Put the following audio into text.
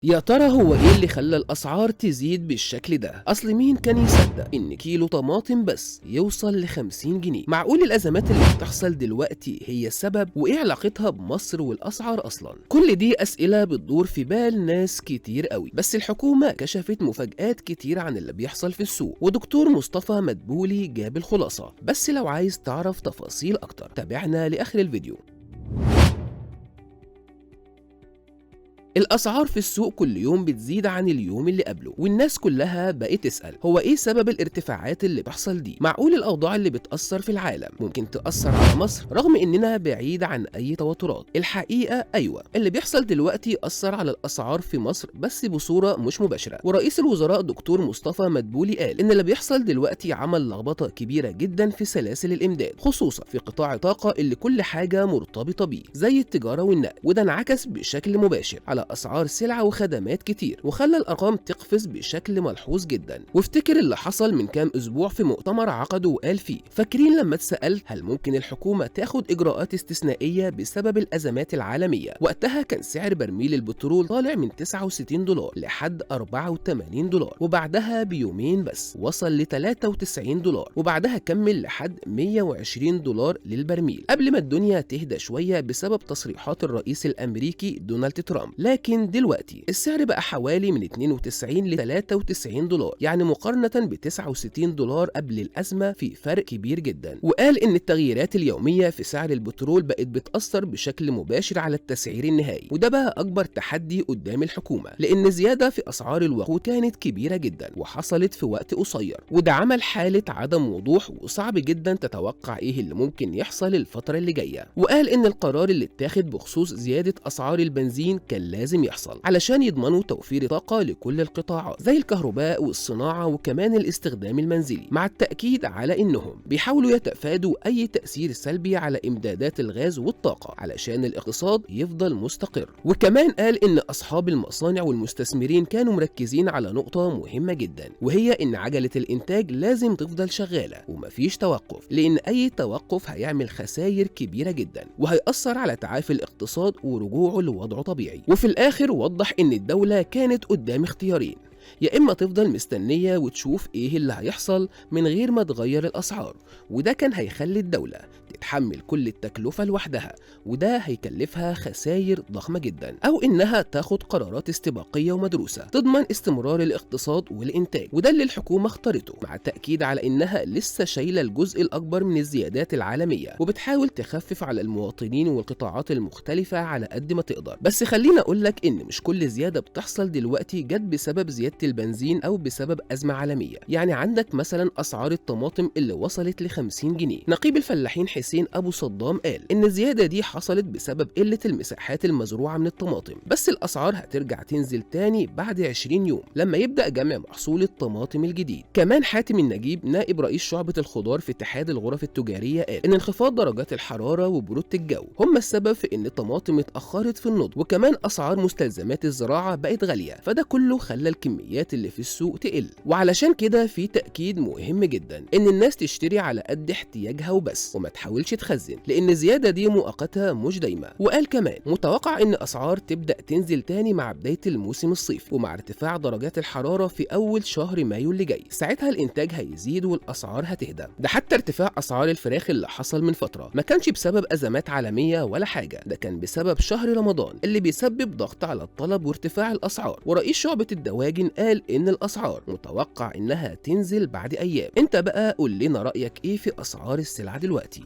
يا ترى هو ايه اللي خلى الاسعار تزيد بالشكل ده؟ اصل مين كان يصدق ان كيلو طماطم بس يوصل ل 50 جنيه؟ معقول الازمات اللي بتحصل دلوقتي هي السبب؟ وايه علاقتها بمصر والاسعار اصلا؟ كل دي اسئلة بتدور في بال ناس كتير قوي. بس الحكومة كشفت مفاجآت كتير عن اللي بيحصل في السوق، ودكتور مصطفى مدبولي جاب الخلاصة. بس لو عايز تعرف تفاصيل اكتر تابعنا لاخر الفيديو. الأسعار في السوق كل يوم بتزيد عن اليوم اللي قبله، والناس كلها بقت تسأل هو إيه سبب الارتفاعات اللي بتحصل دي؟ معقول الأوضاع اللي بتأثر في العالم ممكن تأثر على مصر رغم إننا بعيد عن أي توترات؟ الحقيقة أيوة، اللي بيحصل دلوقتي أثر على الأسعار في مصر بس بصورة مش مباشرة. ورئيس الوزراء دكتور مصطفى مدبولي قال إن اللي بيحصل دلوقتي عمل لخبطة كبيرة جدا في سلاسل الإمداد، خصوصا في قطاع الطاقة اللي كل حاجة مرتبطة بيه زي التجارة والنقل، وده انعكس بشكل مباشر على أسعار سلع وخدمات كتير، وخلى الأرقام تقفز بشكل ملحوظ جدا. وافتكر اللي حصل من كام أسبوع في مؤتمر عقده وقال فيه، فاكرين لما اتسأل هل ممكن الحكومة تاخد إجراءات استثنائية بسبب الأزمات العالمية؟ وقتها كان سعر برميل البترول طالع من 69 دولار لحد 84 دولار، وبعدها بيومين بس وصل ل 93 دولار، وبعدها كمل لحد 120 دولار للبرميل قبل ما الدنيا تهدى شوية بسبب تصريحات الرئيس الأمريكي دونالد ترامب. لكن دلوقتي السعر بقى حوالي من 92 ل 93 دولار، يعني مقارنة ب 69 دولار قبل الأزمة في فرق كبير جدا. وقال إن التغييرات اليومية في سعر البترول بقت بتأثر بشكل مباشر على التسعير النهائي، وده بقى أكبر تحدي قدام الحكومة، لأن زيادة في أسعار الوقود كانت كبيرة جدا وحصلت في وقت قصير، وده عمل حالة عدم وضوح وصعب جدا تتوقع إيه اللي ممكن يحصل الفترة اللي جاية. وقال إن القرار اللي اتاخد بخصوص زيادة أسعار البنزين كان لازم يحصل علشان يضمنوا توفير طاقة لكل القطاعات زي الكهرباء والصناعة وكمان الاستخدام المنزلي، مع التأكيد على إنهم بيحاولوا يتفادوا أي تأثير سلبي على إمدادات الغاز والطاقة علشان الاقتصاد يفضل مستقر. وكمان قال إن أصحاب المصانع والمستثمرين كانوا مركزين على نقطة مهمة جدا، وهي إن عجلة الإنتاج لازم تفضل شغالة ومفيش توقف، لأن أي توقف هيعمل خسائر كبيرة جدا وهيأثر على تعافي الاقتصاد ورجوعه لوضعه طبيعي. وفي الآخر وضح إن الدولة كانت قدام اختيارين، يا إما تفضل مستنية وتشوف إيه اللي هيحصل من غير ما تغير الأسعار، وده كان هيخلي الدولة تتحمل كل التكلفة لوحدها وده هيكلفها خسائر ضخمة جدا، أو إنها تاخد قرارات استباقية ومدروسة تضمن استمرار الاقتصاد والإنتاج، وده اللي الحكومة اختارته، مع التأكيد على إنها لسه شايلة الجزء الأكبر من الزيادات العالمية وبتحاول تخفف على المواطنين والقطاعات المختلفة على قد ما تقدر. بس خلينا أقولك إن مش كل زيادة بتحصل دلوقتي جت بسبب زيادة البنزين أو بسبب أزمة عالمية. يعني عندك مثلا أسعار الطماطم اللي وصلت ل 50 جنيه. نقيب الفلاحين حسين أبو صدام قال إن الزيادة دي حصلت بسبب قلة المساحات المزروعة من الطماطم، بس الأسعار هترجع تنزل تاني بعد 20 يوم لما يبدأ جمع محصول الطماطم الجديد. كمان حاتم النجيب نائب رئيس شعبة الخضار في اتحاد الغرف التجارية قال إن انخفاض درجات الحرارة وبرودة الجو هم السبب في إن الطماطم اتأخرت في النضج، وكمان أسعار مستلزمات الزراعة بقت غالية، فده كله خلى الكميات اللي في السوق تقل. وعلشان كده في تأكيد مهم جدا إن الناس تشتري على قد احتياجها وبس، وما تحاولش تخزن، لأن الزيادة دي مؤقتة مش دايمة. وقال كمان متوقع إن أسعار تبدأ تنزل تاني مع بداية الموسم الصيفي ومع ارتفاع درجات الحرارة في أول شهر مايو اللي جاي، ساعتها الإنتاج هيزيد والأسعار هتهدى. ده حتى ارتفاع أسعار الفراخ اللي حصل من فترة ما كانش بسبب أزمات عالمية ولا حاجة، ده كان بسبب شهر رمضان اللي بيسبب ضغط على الطلب وارتفاع الأسعار. ورئيس شعبة الدواجن قال إن الأسعار متوقع إنها تنزل بعد أيام. أنت بقى قول لنا رأيك إيه في أسعار السلع دلوقتي؟